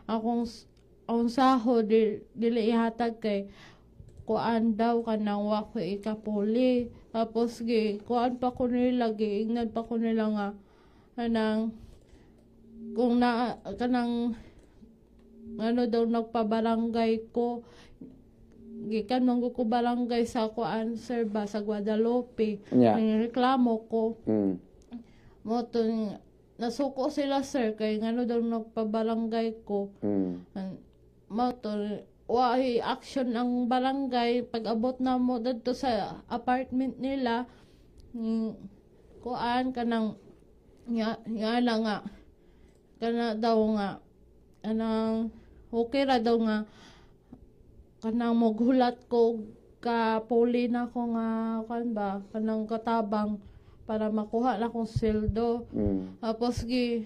Akong sahod dili ihatag kay kuan daw, kanang wa ko ikapuli. Tapos gi kuan pa ko nila, giingnan pa ko nila nga kanang kung na kanang ano daw nagpabarangay ko. Gikan man ko barangay sa kuan, sir, ba sa Guadalupe. Reklamo ko. Mo to nasuko sila, sir, kay ngano daw nagpabarangay ko. Mao to waay action ang barangay. Pag abot na mo didto sa apartment nila, kuan kanang nga nga lang nga kana daw nga kanang okay ra daw nga kanang moghulat ko ka puli na ko nga kan ba kanang katabang para makuha na akong sweldo. Tapos gi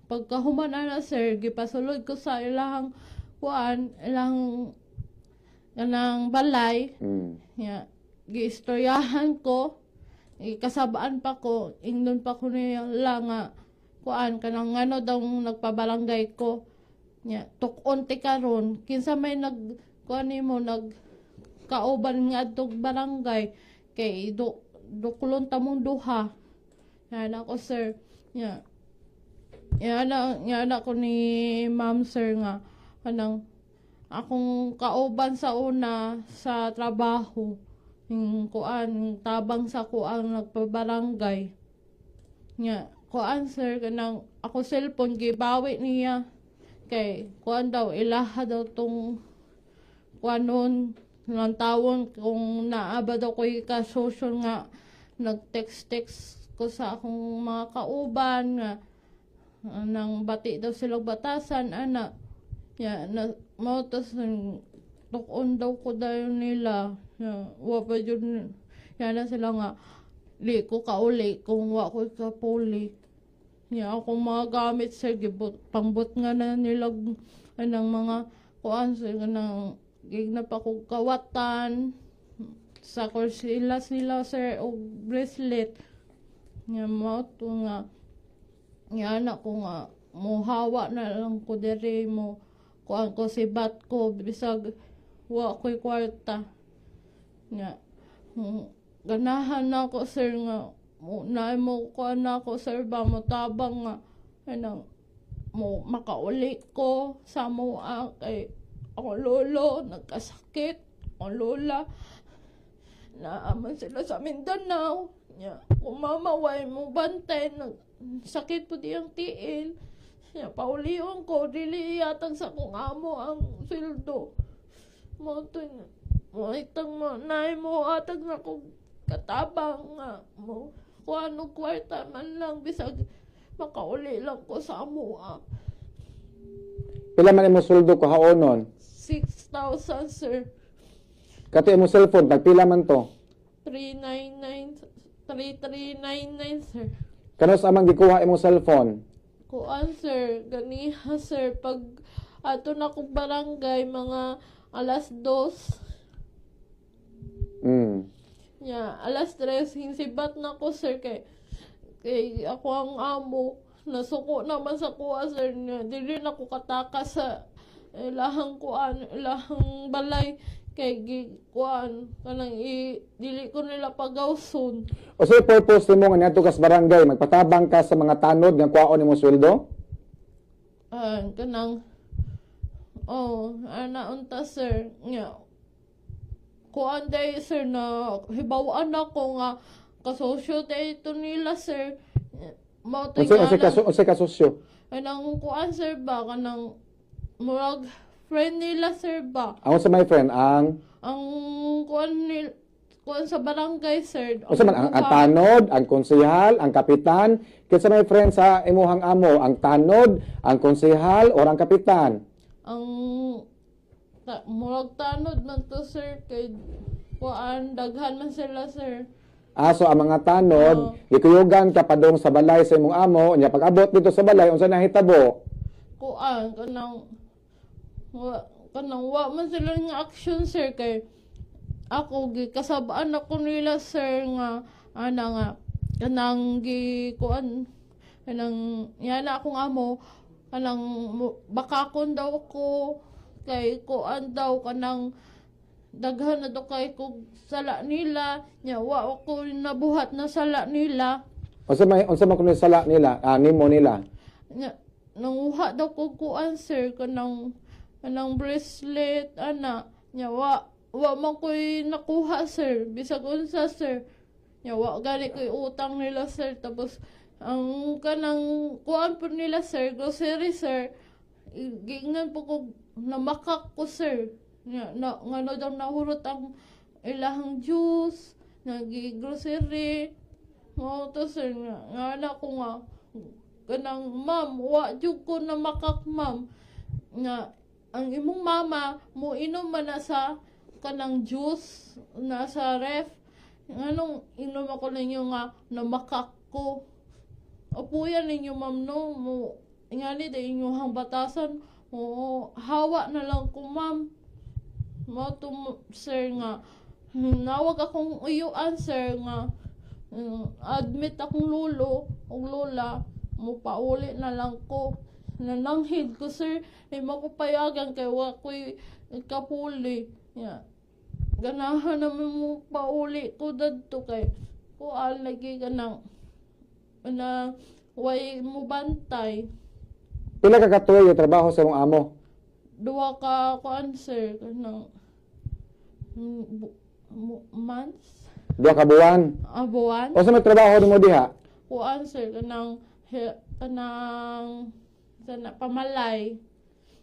pagkahuman ana, sir, gipasulod ko sa ilahang kuan, ilang kanang balay. Ya, giistoryahan ko, kasabaan pa ko, ingnon pa ko nila nga kuan kanang ngano daw nagpabarangay ko. Nya tuk-on ti karon, kinsa may nag kuan nimo nag kauban nga adtong barangay kay duklon ta mong duha. Yan ako, sir. Ya. Yan ako ni ma'am, sir, nga kanang akong kauban sa una sa trabaho, yung kuan, yung tabang sa kuan nagpabarangay. Nya kuan, sir, kanang ako cellphone gibawi niya kay kuan daw, ilaha daw tong kuanon ng tawon kung naa ba daw ko'y ka-social nga nag-text-text ko sa akong mga kauban nga nang bati daw sila batasan ana. Ya na mao tas tukon daw ko dayon nila. Ya, wa pa jud ya na sila nga di ko kauli kung wa ko kapuli. Ya akong mga gamit, sir, gibot pangbot nga na nila anang mga kuan, sir, kanang gigna pa kog kawatan sa korsilas nila, sir, og bracelet. Nga mao to nga nga anak ko nga mohawa na lang ko diri, mo kuan ko, sibat ko bisag wa ko'y kwarta. Nga ganahan na ako, sir, nga mo naay mo kuan na ako, sir, ba mo tabang nga kanang mo makauli ko sa moa kay ako lolo nagkasakit, ako lola naa man sila sa Mindanao. Nya kung mama way mo bantay, nag sakit po diyang tiil. Nya paulion ko, dili ihatag sa akong amo ang sweldo. Mo to mo itang mo naay mo atag na kog katabang nga mo kuan og kwarta man lang bisag makauli lang ko sa amoa. Pila man imong sweldo kuhaonon? 6,000, sir. Kato imong cellphone, tagpila man to? 399 3399, sir. Kanus amang gikuha imong cellphone? Kuan, sir, ganiha, sir, pag ato na kong barangay mga alas 2. Nya alas 3 hinsibat na ko, sir, kay ako ang amo nasuko naman sa kuha, sir. Nya dili na ko katakas sa ilahang kuan, ilahang balay kay gi kuan kanang i dili ko nila pagawson. O sa purpose nimo nga niadto ka sa barangay, magpatabang ka sa mga tanod nga kuhaon imong sweldo? Ah, kanang oh, ana unta, sir. Nya kuan day, sir, na hibaw-an ako nga kasosyo day ito nila, sir. Mao to. Unsa kasosyo? Kanang kuan, sir, ba kanang murag friend nila, sir, ba. Ang sa my friend ang Ang kuan nil kuan sa barangay, sir. Unsa man ang tanod, ang konsehal, ang kapitan? Kinsa may friend sa imuhang amo, ang tanod, ang konsehal or ang kapitan? Ang murag tanod man to, sir, kay kuan daghan man sila, sir. Ah, so ang mga tanod, gikuyugan ka padung sa balay sa imong amo, nya pag-abot dito sa balay, unsa nahitabo? Kuan kanang wa man sila nga action, sir, kay ako gi kasabaan ako nila, sir, nga ana nga kanang gi kuan kanang yana akong amo. Kanang bakakon daw ko kay kuan daw, kanang daghan na daw kay kog sala nila nya, wa ko nabuhat na sala nila. Unsa may kuno sala nila, nimo nila? Nya nanguha daw ko kuan, sir, kanang kanang bracelet ana nya, wa man ko'y nakuha, sir, bisag unsa, sir. Nya wa gani ko'y utang nila, sir. Tapos ang kanang kuan po nila, sir, grocery, sir, giingnan po ko namakak ko, sir. Nya na ngano daw nahurot ang ilahang juice nagi grocery mo to, sir. Nga nga na ko nga kanang, "Ma'am, wa jud ko na makak, ma'am." Nga ang imong mama mo inom man na sa kanang juice na sa ref, nganong inom ako ninyo nga namakak ko? Apuyan ninyo, ma'am, no mo ingani da inyong batasan. Oo, hawa na lang ko, ma'am. Mo to, sir, nga nawag akong uyuan, sir, nga admit akong lolo ug lola, mo pauli na lang ko. Nananghid ko, sir, di mo ko payagan kay wa ko'y kapuli. Ya ganahan naman mo pauli ko dadto kay kuan lagi kanang na way mo bantay. Pila ka katuig yung trabaho sa imong amo? 2 ka kuan, sir, kanang months. 2 ka buwan. Ah, buwan. Unsa may trabaho nimo diha? Kuan, sir, kanang kanang sana pamalay.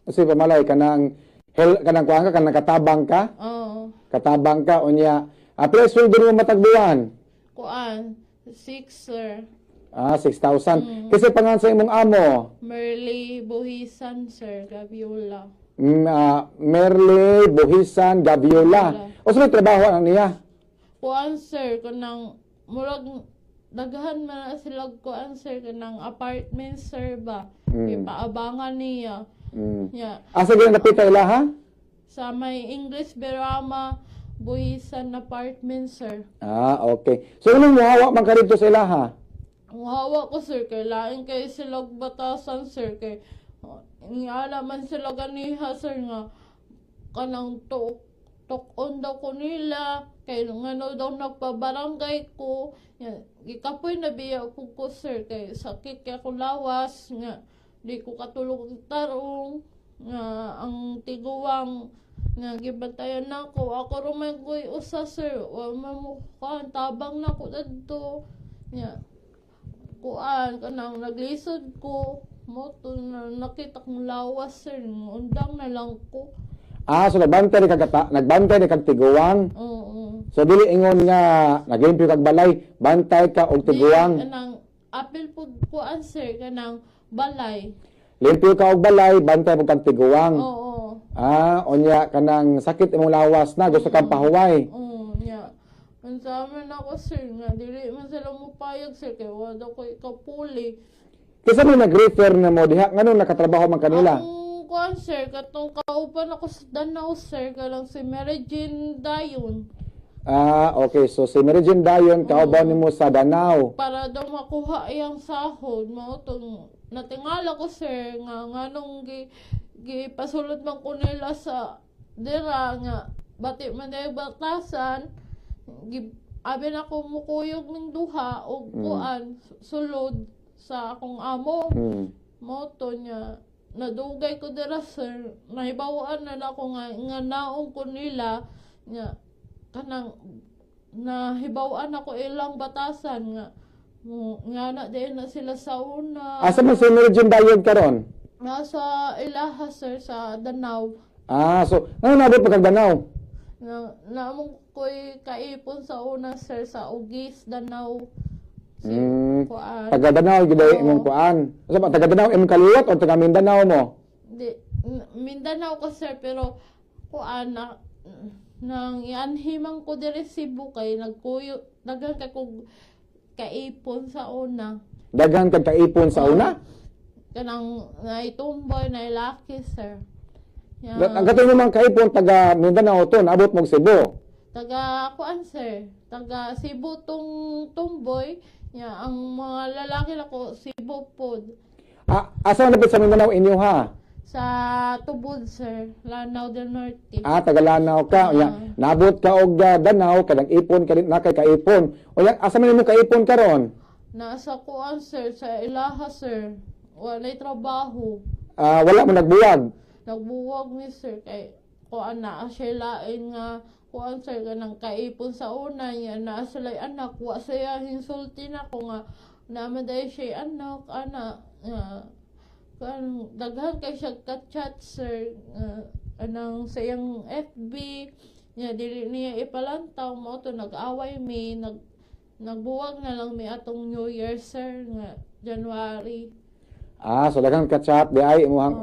Kasi pamalay, kanang hel, kanang kuan ka, kanang katabang ka, Oo. Katabang ka unya. Pila sweldo nimo matag buwan? Kuan, 6, sir. Ah, 6,000. Kasi pangalan sa imong amo? Merly Buhisan, sir, Gabiola. Merle Buhisan Gabiola. Unsa may trabaho ang niya? Kuan, sir, kanang murag daghan man na sila kuan, sir, kanang apartment, sir, ba. Ipaabangan niya. Yeah. Asa gyud napita ilaha? Sa may English Berama Buhisan apartment, sir. Ah, okay. So anong muhawa man ka dito sa ilaha? Ang hawa ko, sir, kay lain kay sila og batasan, sir, kay ngala man sila ganiha, sir, nga kanang tuk-on daw ko nila kay ngano daw nagpabarangay ko. Yan, gikapoy na biya po ko, sir, kay sakit kay ako lawas nga di ko katulog og tarong nga ang tiguwang nga gibantayan nako. Ako ra man ko'y usa, sir, wa man mo kuan tabang nako dadto. Nya kuan kanang naglisod ko mo to na nakita kong lawas, sir, undang na lang ko. Ah, so nagbantay ni kag nagbantay ni kag tiguwang. Oo. So dili ingon nga naglimpyo kag balay, bantay ka og tiguwang. Di, kanang apil pud kuan, sir, kanang balay. Limpyo ka og balay, bantay mo kag tiguwang. Oo. Ah, unya kanang sakit imong lawas na gusto kang pahuway. Oo nya unsa man ako, sir, nga dili man sila mopayag, sir, kay wa daw ko ikapuli. Kinsa may nag-refer na mo diha, nganong nakatrabaho man kanila? Ang kuan, sir, katong kauban ako sa Danao, sir, kanang si Mary Jane Dayon. Ah, okay. So si Mary Jane Dayon kauban nimo sa Danao. Para daw makuha iyang sahod. Mao tong natingala ko, sir, nga nganong gi gipasulod man ko nila sa dira nga bati man dahil batasan. Gi abi na ko mukuyog ning duha og kuan sulod sa akong amo. Mao to niya nadugay ko dira, sir, nahibaw-an na nako nga nga naong ko nila. Nga kanang nahibaw-an ako ilang batasan nga mo nga na din na sila sa una. Asa man si Mary Jane Dayon karon? Nasa ilaha, sir, sa Danao. Ah, so ngano nabot pa kag Danao? Na naamong ko'y kaipon sa una, sir, sa Ugis, Danao, si kuan. Taga Danao gyud ay Oo. Imong kuan. Asa ba taga Danao imong kaliwat o taga Mindanao mo? Di, Mindanao ko, sir, pero kuan na nang ianhiman ko diri Cebu kay nagkuyo daghan kay kog kaipon sa una. Daghan kag kaipon sa una? Kanang naitumboy, nailaki, sir. Ya, Ang katong imong kaipon taga Mindanao to, naabot mo og Cebu. Taga kuan, sir, taga Cebu tong tumboy nya, ang mga lalaki nako Cebu pod. Ah, asa man dapat sa Mindanao inyo ha? Sa Tubod, sir. Lanao del Norte. Ah, taga Lanao ka. Unya, naabot ka og Danao kay nag-ipon ka na kay kaipon. Unya, asa man nimo kaipon karon? Nasa kuan, sir, sa Ilaha, sir. Walay trabaho. Ah, wala mo nagbuwag. Nagbuwag mi, sir, kay kuan na siya lain nga kuan, sir, kanang kaipon sa una niya na sila anak, wa siya hinsulti na ko nga naman dahil siya anak ana nga kan daghan kay siya ka-chat, sir, nga anang sa iyang FB niya dili niya ipalantaw mo to. Nag-away mi, nagbuwag na lang mi atong New Year, sir, nga January. Ah, so daghang ka-chat di ay imuhang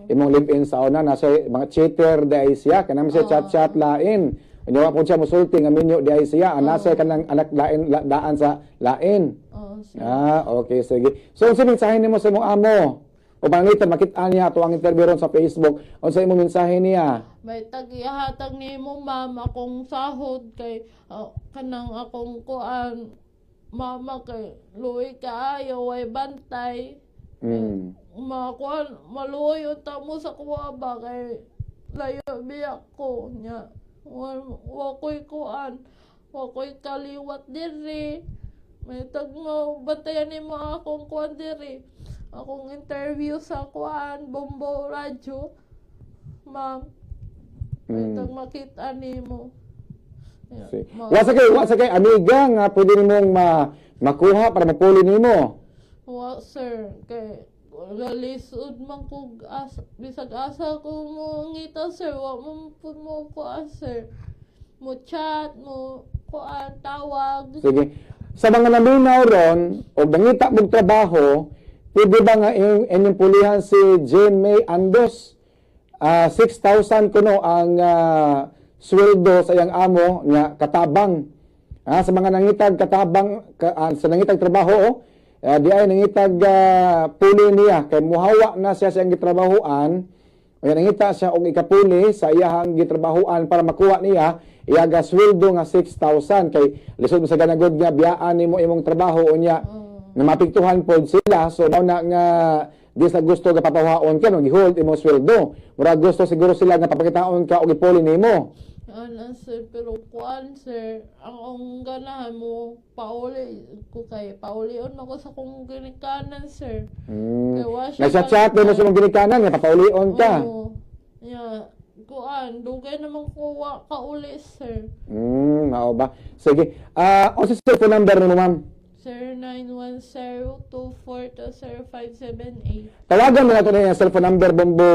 imong live-in sa una nasa mga cheater di ay siya kanang siya chat-chat lain. Unya wa po siya musulti nga minyo di ay siya, anasa kanang anak lain daan sa lain. Oh, sir. Ah, okay, sige. So, unsa mensahe nimo sa imong amo? O pananglitan makit-an niya ato ang interview ron sa Facebook. Unsa imong mensahe niya? May tag-ihatag nimo, ma'am, akong sahod kay kanang akong kuan, mama, kay luoy kaayo, way bantay. Makuan, maluoy unta mo sa kuha ba kay layo biyak ko nya. Wa ko'y kuan, wa ko'y kaliwat diri. May tag mo bantayan nimo akong kuan diri. Akong interview sa kuan, Bombo Radyo. Ma'am, may tag makita nimo. Yeah, Wa sa kay amiga nga pwede nimong makuha para mapuli nimo? Wa, sir, kay galisod man kog as, bisag asa ko mo ngita, sir, wa mo pud mo ko, sir. Mo chat, mo kuan, tawag. Sige. Sa mga naminaw ron o nangita mong trabaho, pwede ba nga inyong pulihan si Jane May Andos? Ah, 6,000 kuno ang sweldo sa iyang amo nga katabang. Ah, sa mga nangitag katabang sa nangitag trabaho oh, di ay nangitag puli niya kay muhawa na siya sa iyang gitrabahoan. Unya nangita siya og ikapuli sa iyahang gitrabahoan para makuha niya iya ga sweldo nga 6,000 kay lisod mo sa ganagod nga biyaan nimo imong trabaho unya na mapiktuhan pod sila. So mao na nga di sa gusto nga papawaon ka no, gihold imong sweldo. Murag gusto siguro sila nga papakitaon ka og ipuli nimo. Ana, sir, pero kuan, sir, ang akong ganahan mo pauli ko kay paulion ako sa kong ginikanan, sir. Kay wa siya Nagsa-chat mo sa imong ginikanan nga papaulion ka. Oo. Yeah. Kuan, dugay naman ko wa kauli, sir. Mao ba? Sige. Ah, unsa cellphone number nimo, ma'am? 0910-242-0578. Tawagan mo na ito na yung cellphone number, Bombo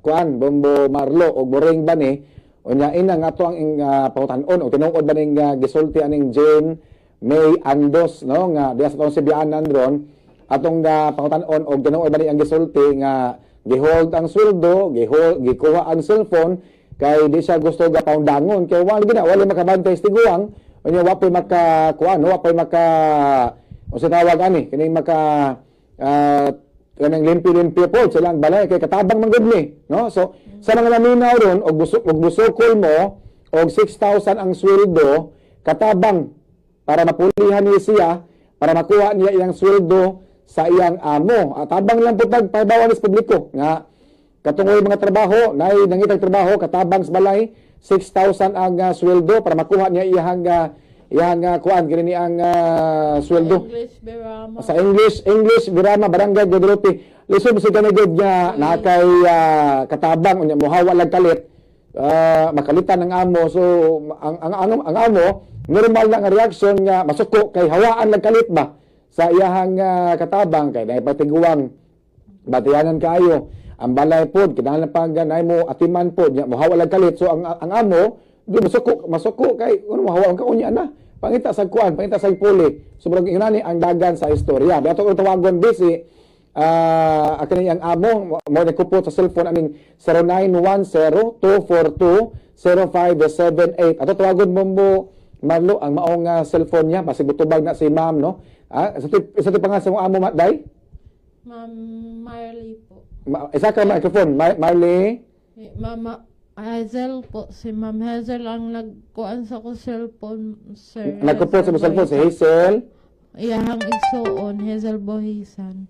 kuan, Bombo Marlo og Boring ba ni. Unya ina nga ato ang pangutan-on o tinuod ba ning gisulti aning Jane May Andos no nga diya sa atong Sibianan ron atong pangutan-on og tinuod ba ni ang gisulti nga gihold ang sweldo, gihold, gikuha ang cellphone kay di siya gusto ga paundangon kay wala gina wala makabantay sa tiguang. Unya wa po'y maka kuan, wa po'y maka unsa tawag ani kining maka kanang limpi-limpi po silang balay kay katabang man gud ni no. So sa mga naminaw ron og busok og busokol mo og 6,000 ang sweldo katabang para mapulihan ni siya para makuha niya iyang sweldo sa iyang amo. At tabang lang po tag pahibawan sa publiko nga katungoy mga trabaho nay nangitag trabaho katabang sa balay, 6,000 ang sweldo para makuha niya iyang kuan kini ni ang sweldo. English Birama. Sa English English Birama, Barangay Guadalupe. Lisod sa ganigod nga na kay katabang unya mohawa lang kalit, makalitan ang amo. So ang amo normal na nga reaction nga masuko kay hawaan lang kalit ba sa iyahang katabang kay dahil patiguang batayanan kaayo ang balay pod kinahanglan pa nga mo atiman pod nya mohawa lang kalit. So ang amo di masuko masuko kay ano mohawa ka unya na pangita sa kuan, pangita sa puli. So murag ingon ani ang dagan sa istorya. Dato ko tawagon busy akin ang amo mo nagkupot sa cellphone aning 0910-242-0578. Ato tawagon mo mo Marlo ang maong cellphone niya basig mutubag na si ma'am no. Ah, sa ti pangalan sa imong amo, Day? Ma'am Marley po. Isa ka microphone. Marley. Eh, Mama Hazel po. Si Ma'am Hazel ang nagkuan sa ko cellphone, sir. Nagkupot sa Hazel imong cellphone si Bohisan. Hazel. Iyahang igsuon, Hazel Bohisan.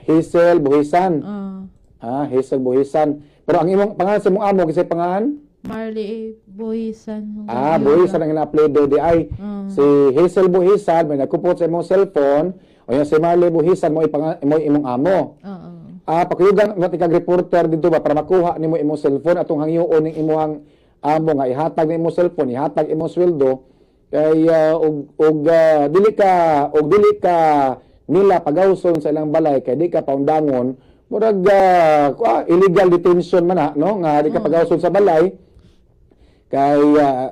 Hazel Buhisan. Ah, Ah, Hazel Buhisan. Pero ang imong pangalan sa imong amo, kisay pangalan? Marley Buhisan. Ah, Buhisan ang ina-apelyido di ay. Si Hazel Buhisan may nagkupot sa imong cellphone, o yan si Marley Buhisan mo mo imong amo. Oo. Ah, pakuyugan mo tikag reporter dito ba para makuha nimo imong cellphone atong hangyoon ning imong amo nga ihatag na imong cellphone, ihatag imong sweldo kay og dili ka nila pagawson sa ilang balay kay di ka paundangon, murag illegal detention man na, no, nga di ka pagawson sa balay kay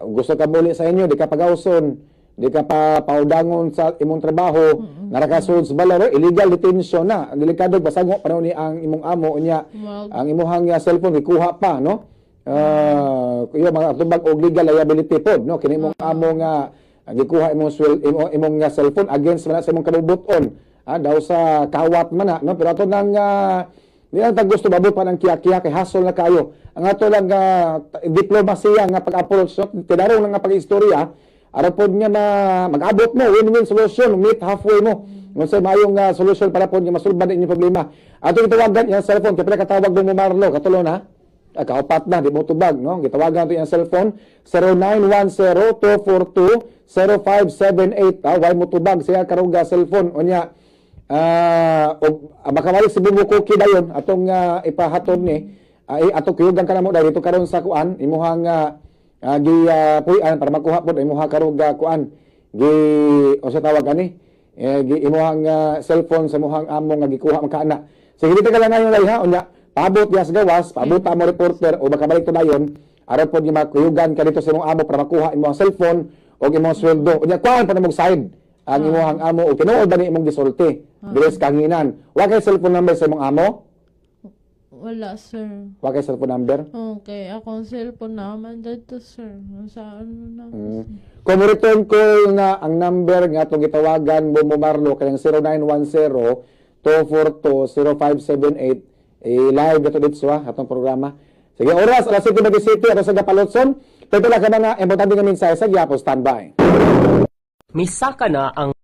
gusto ka muli sa inyo, di ka pagawson, di ka pa paudangon sa imong trabaho, narakasud sa balay, ro, illegal detention na. Ang delikado, basango pa ni ang imong amo unya ang imuhang cellphone gikuha pa, no? Iyo mga tubag og legal liability pod, no, kini imong amo nga gikuha imong imong nga cellphone against man na sa imong kabubuton, daw sa kawat man na, no? Pero ato nang di lang ta gusto mabot pa ng kiya-kiya kay hassle na kayo. Ang ato lang diplomasiya nga pag-approach, no? Tinarong lang nga pag-istorya aron pod nga mag-abot mo win-win solution, meet halfway mo. Unsay maayong solution para pod nga masulbad inyong problema. Ato gitawagan iyang cellphone kay pila katawag mo, Marlo, katulo na. Ah, kaupat na, di mo tubag, no? Gitawagan nato iyang cellphone, 0910-242-0578. Ah, why mo tubag siya karuga cellphone? Unya, og makabalik si Bombo Cookie dayon, atong ipahatod ni, atong kuyugan ka na mo dahil dito karon sa kuan, imuhang gi puy-an para makuha pod imuha karuga kuan. Gi o sa tawag ani? Eh, gi imuhang cellphone sa imuhang amo nga gikuha man kaana. Sige, dito ka lang ngayon dai ha. Unya, paabot diya sa gawas, paabot ta mo reporter o makabalik to dayon aron pod nga makuyugan ka dito sa imong amo para makuha imong cellphone o imong sweldo. Unya kuan pa na mong side ang imong amo o tinuod ba ni imong gisulti. Dili sa kahanginan. Wa kay cellphone number sa imong amo? Wala, sir. Wa kay cellphone number? Okay, akong cellphone naman dito, sir. Sa ano na. Kung mo return call na ang number nga atong gitawagan mo, Marlo, kayang 0910-242-0578, eh, live na to dito ha, atong programa. Sige, oras, alas 7:27, ato sa Gapalotson. Pero ka mga importante nga mensahe sa gyapon, standby. Misaka na ang